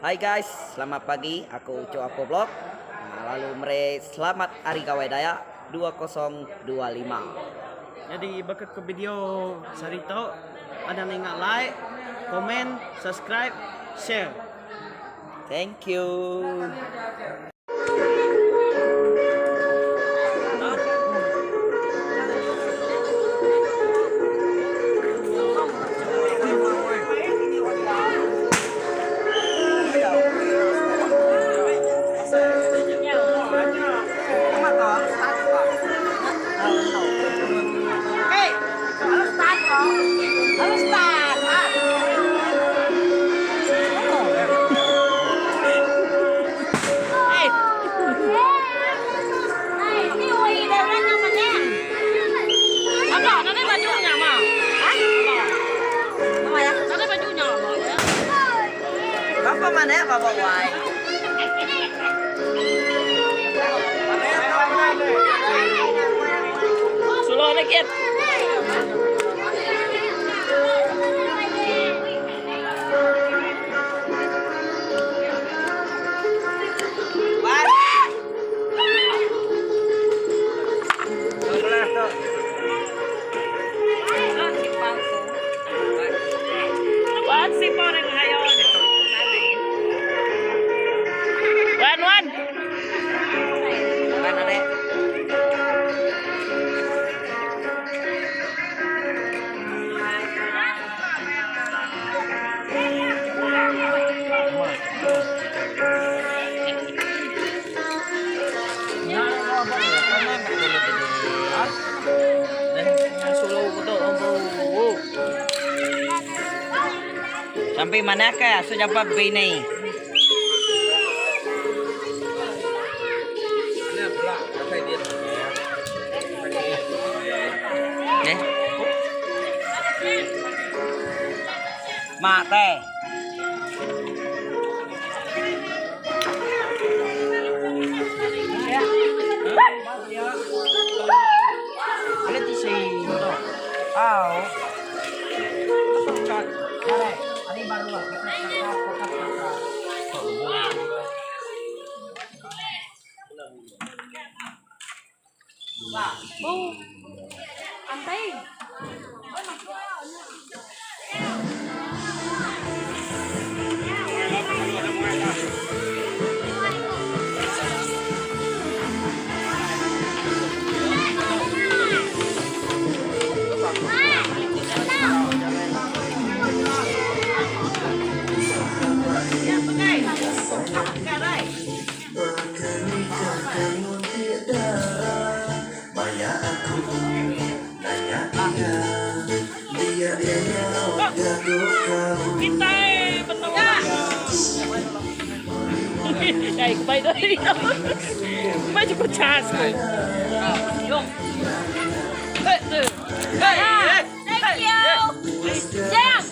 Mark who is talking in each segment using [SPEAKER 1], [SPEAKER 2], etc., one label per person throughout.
[SPEAKER 1] Hi guys, selamat pagi. Aku Uchu Apo Vlog. Lalu meri selamat Hari Gawai Dayak 2025.
[SPEAKER 2] Nyadi baka ke video sehari tu, anang ninga like, komen, subscribe, share.
[SPEAKER 1] Thank you. Berapa mana bawa wai?
[SPEAKER 3] Solo na kit. Wan si Poring ngayon. Wan wan.
[SPEAKER 1] Mana deh? Sampai mana ka? So dapat bini. Eh? Mate.
[SPEAKER 3] Oh. Antay. Kita betul. Ay, kubay doon. Kubay cukup cas ko. Yung. Hey, hey, hey.
[SPEAKER 4] Thank you. Jam.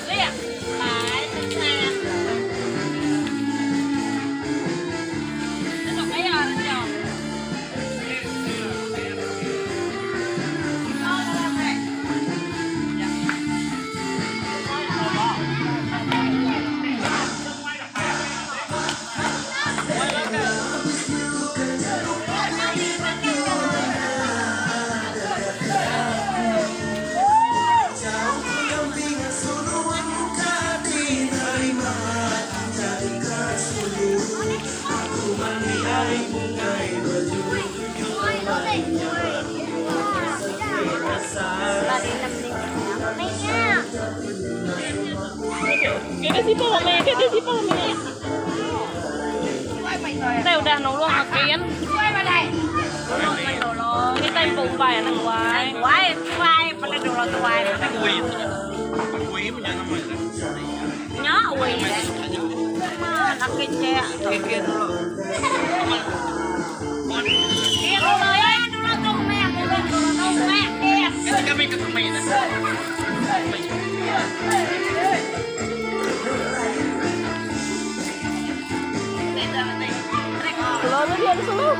[SPEAKER 4] Lihat. Bye.
[SPEAKER 3] Kaya si Pome, kaya si Pome. Tay udah nolong akin. Ini tay pumpai nang wai.
[SPEAKER 4] Wai, wai, pada dulu tuh wai. Nhó ui. Mà laki cek. Iya, dulu ya, dulu tuh mek, dulu tuh mek.
[SPEAKER 2] Kami ke kami na.
[SPEAKER 3] Selalu dia selalu.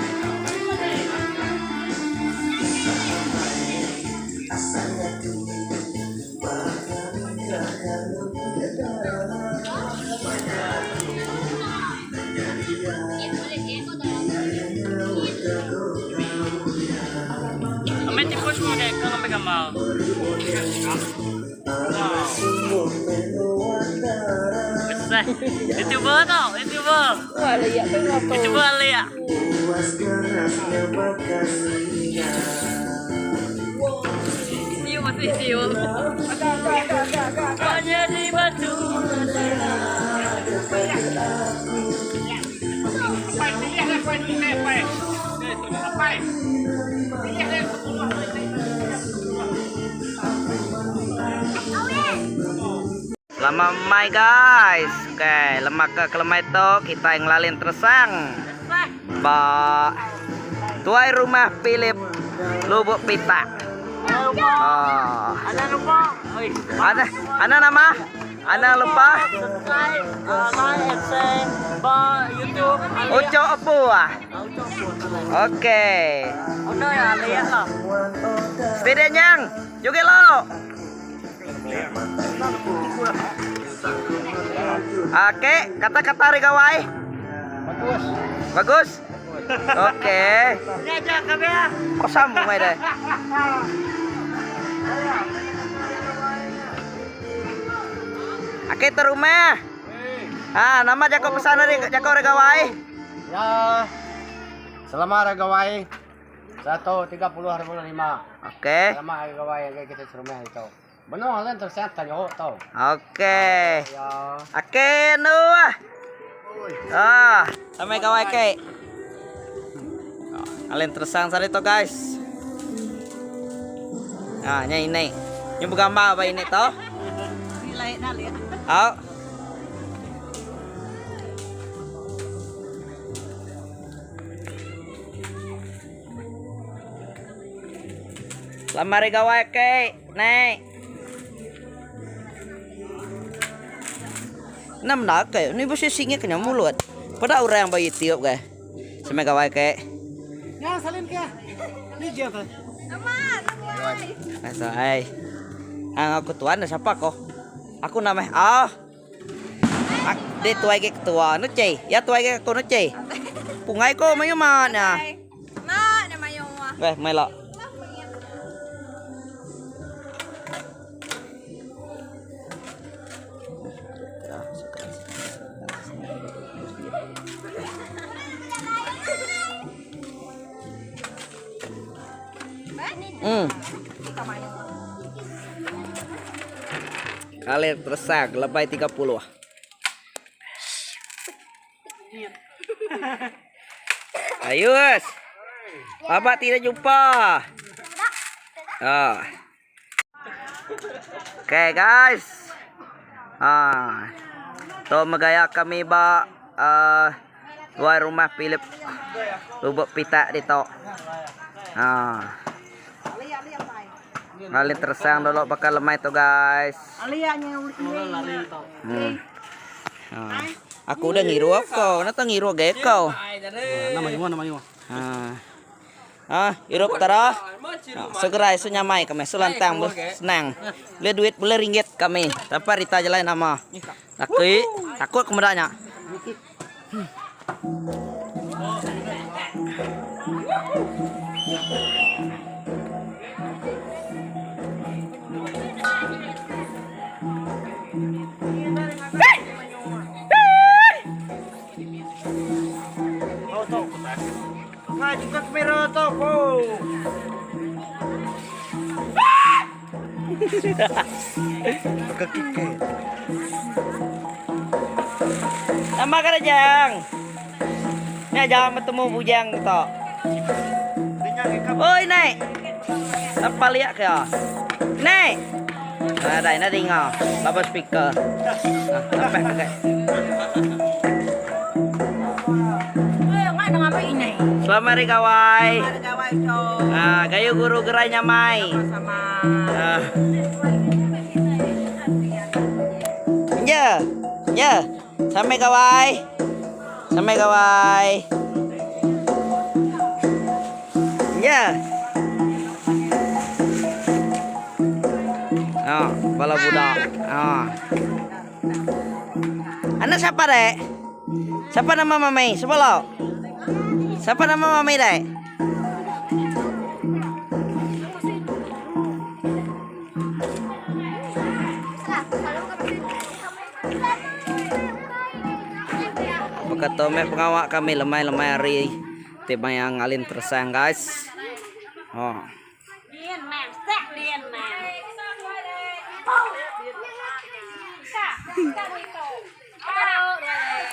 [SPEAKER 3] Sambal. Besai. Youtuber tau, youtuber. Youtuber liak. Siu masih siu. Hanya di batu.
[SPEAKER 1] Selamat mai guys. Okay, lemak ke kelemai tu kita ngelalin teresang. Ba tuai rumah Philip Lubuk Pitak. Oh. Ana ana nama? Anang lupa.
[SPEAKER 2] Subscribe, like and share ba YouTube.
[SPEAKER 1] Uco Epu ah. Okey.
[SPEAKER 2] Ono ya lihat lah.
[SPEAKER 1] Steady nyang. Joget lo. Okey, kata-kata hari gawai.
[SPEAKER 2] Bagus.
[SPEAKER 1] Bagus. Okey.
[SPEAKER 2] Ngajak kami ah.
[SPEAKER 1] Kau sambung ai deh. Okey tu rumah. Ha, nama jako pesan ari jako hari gawai.
[SPEAKER 2] Ya. Selamat hari gawai. 1 30 hari bulan 5.
[SPEAKER 1] Okey.
[SPEAKER 2] Selamat hari gawai yang kita serumah itu. Benung alen tersiap tanya tau.
[SPEAKER 1] Okey.
[SPEAKER 2] Ya.
[SPEAKER 1] Okey nu ah. Ah, sampai gawai ke. Alen teresang sari tu guys. Ah, nya ini. Nya begambar ba ini tu. Au. Selamat hari gawai ke. Nek. Nama nak ke? Ni besi singit kena mulut. Pada orang bayi tiup ke. Sampai gawai ke.
[SPEAKER 2] Ya, salin ke. Ni je apa?
[SPEAKER 1] Masa ai. Ang aku tuan dah siapa ko? Aku nama ah. Ak, dia tuai ke ketua nu cei. Ya tuai ke aku nu cei. Pungai ko mayu mana?
[SPEAKER 4] Ma, nama yung ma.
[SPEAKER 1] Weh, mai lo. Kalir teresak lebay 30. Ayus. Bapak tidak jumpa. Ah. Okay guys. Ah. Tu megaya kami ba tuai rumah Philip Lubuk Pitak ditu. Ah. Ngalih teresang dulu bakal lemai tu guys. Ha. Aku udah ngiru kau, nak tahu ngiru gaya kau.
[SPEAKER 2] Nama imu, nama imu.
[SPEAKER 1] Ha. Ha, irup tara. Ha, segera isu nyamai kami, selantang senang. Boleh duit, boleh ringgit kami. Tanpa rita jalan nama. Takut, takut kemedanya.
[SPEAKER 2] Ngajukan kamera tu, ko.
[SPEAKER 1] Nama kada jang. Nya jangan bertemu bujang tu. Oi, naik. Apa lihat ke? Naik. Ah, dah, nak dengar. Baba speaker. Ah, sampai ke. Selamat hari gawai. Ah, gayu guru gerai nyamai. Ah. Ya. Ya. Sampai gawai. Sampai gawai. Ya. Ah, bala budak. Ah. Anak siapa, Dek? Siapa nama mamai? Siapa lo? Siapa nama mamai, Dek? Baka tu meh pengawa kami lemai-lemai hari ti maya ngalin teresang guys. Oh.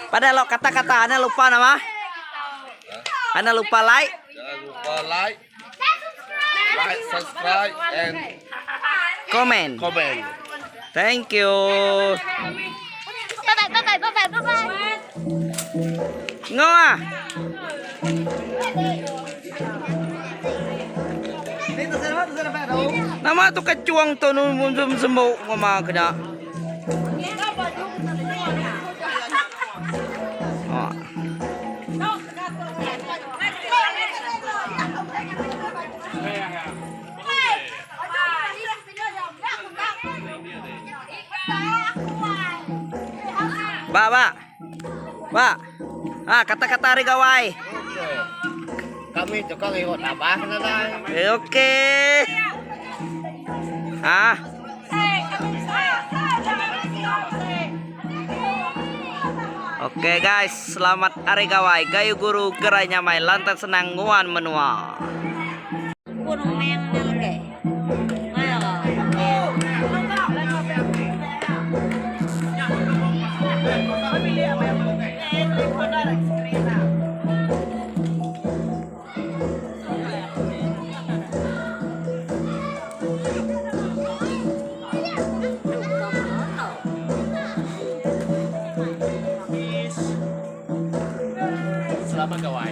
[SPEAKER 1] Pada lo kata-kata ana lupa nama? Ana lupa like.
[SPEAKER 5] Jangan lupa like, like, subscribe and
[SPEAKER 1] Comment.
[SPEAKER 5] comment.
[SPEAKER 1] Thank you.
[SPEAKER 4] Bye bye bye bye bye bye bye.
[SPEAKER 1] Ngau ah. Nama tu kecuang tu nu mun sembuk ngoma kena. Oh. Ba ba. Ba. Ah, kata-kata hari gawai.
[SPEAKER 5] Kami tukang ikut abah kena dah.
[SPEAKER 1] Eh, okey. Ah. Okey guys, selamat hari gawai. Gayu guru gerai nyamai lantang senang nguan menua.
[SPEAKER 3] Selamat gawai.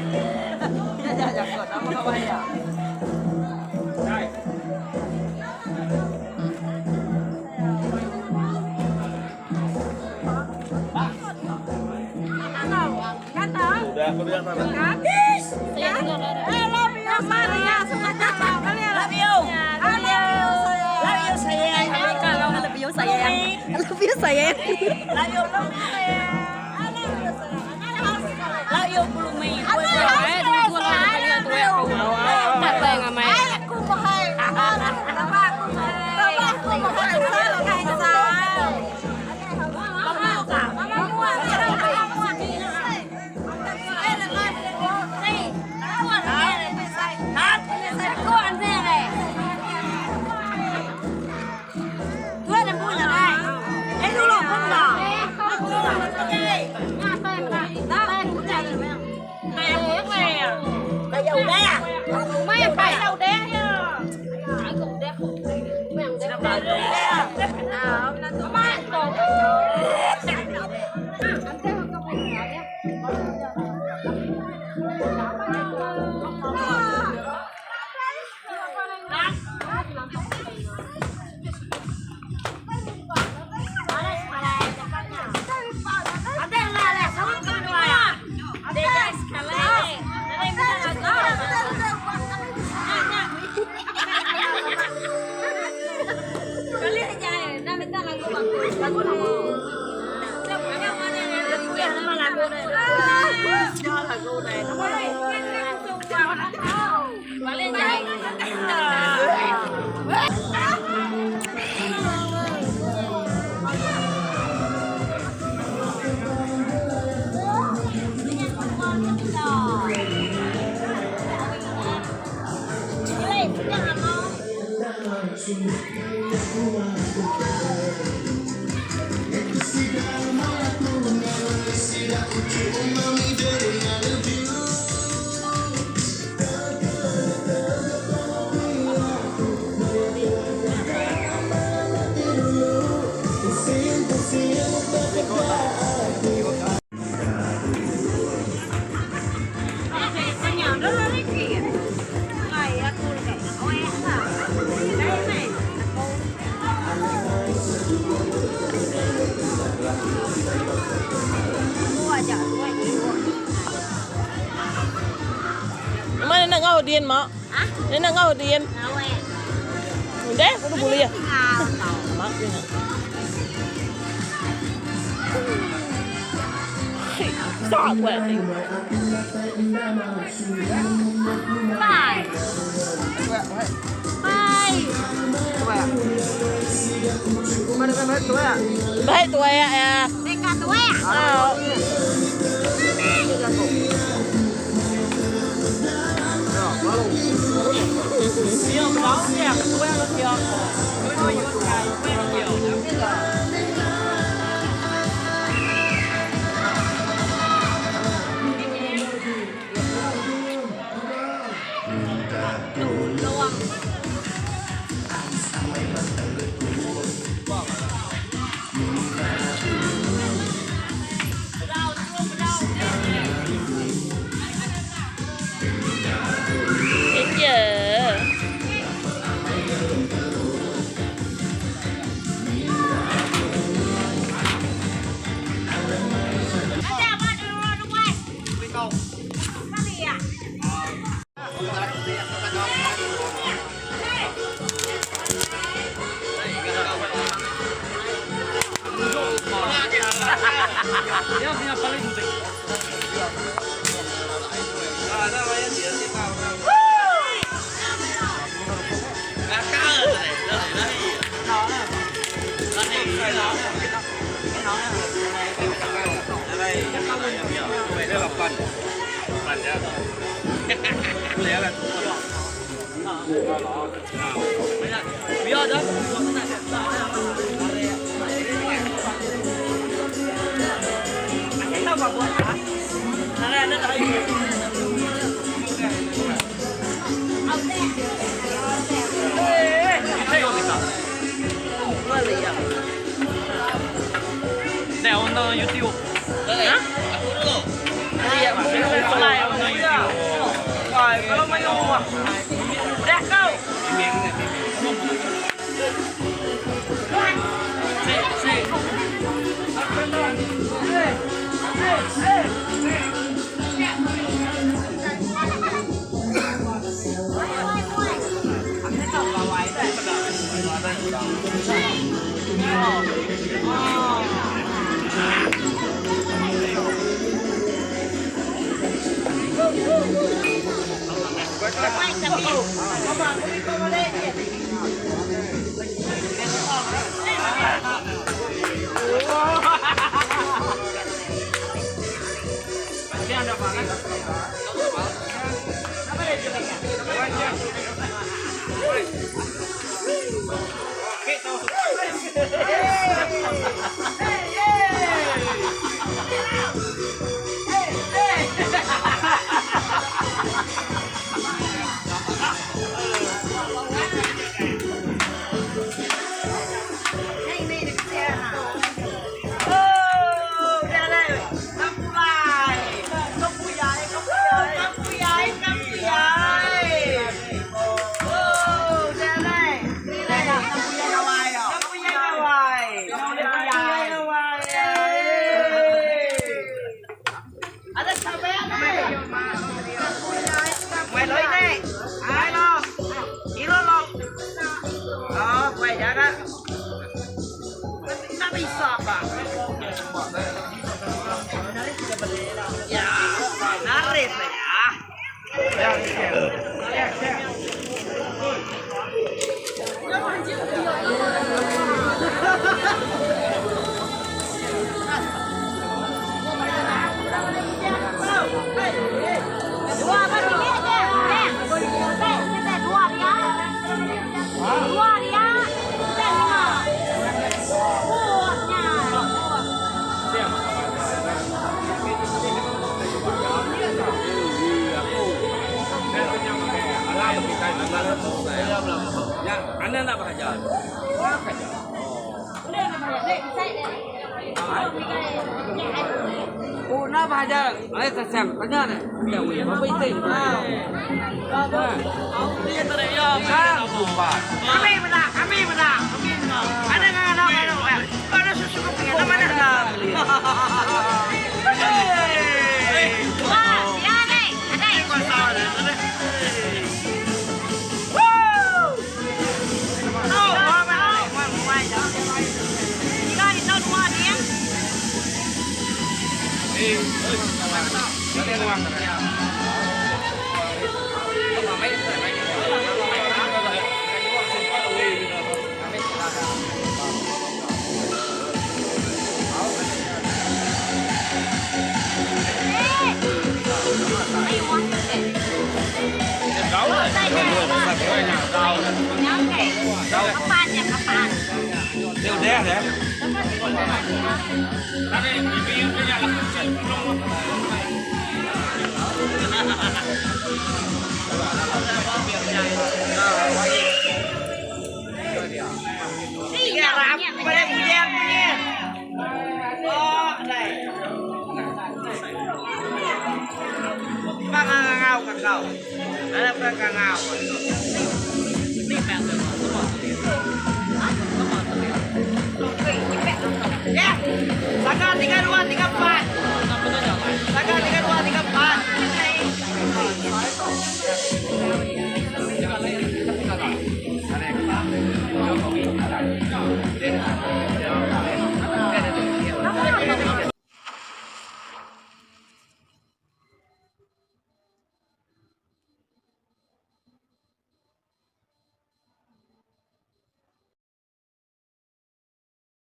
[SPEAKER 3] Mana nak ngau dian mak? Ni nak ngau dian. Udah, udah boleh ya. Mak ni. Stop wetting.
[SPEAKER 4] Bye. Bye.
[SPEAKER 3] Baik tu ya ya.
[SPEAKER 4] Dekat tu ya.
[SPEAKER 3] Oh.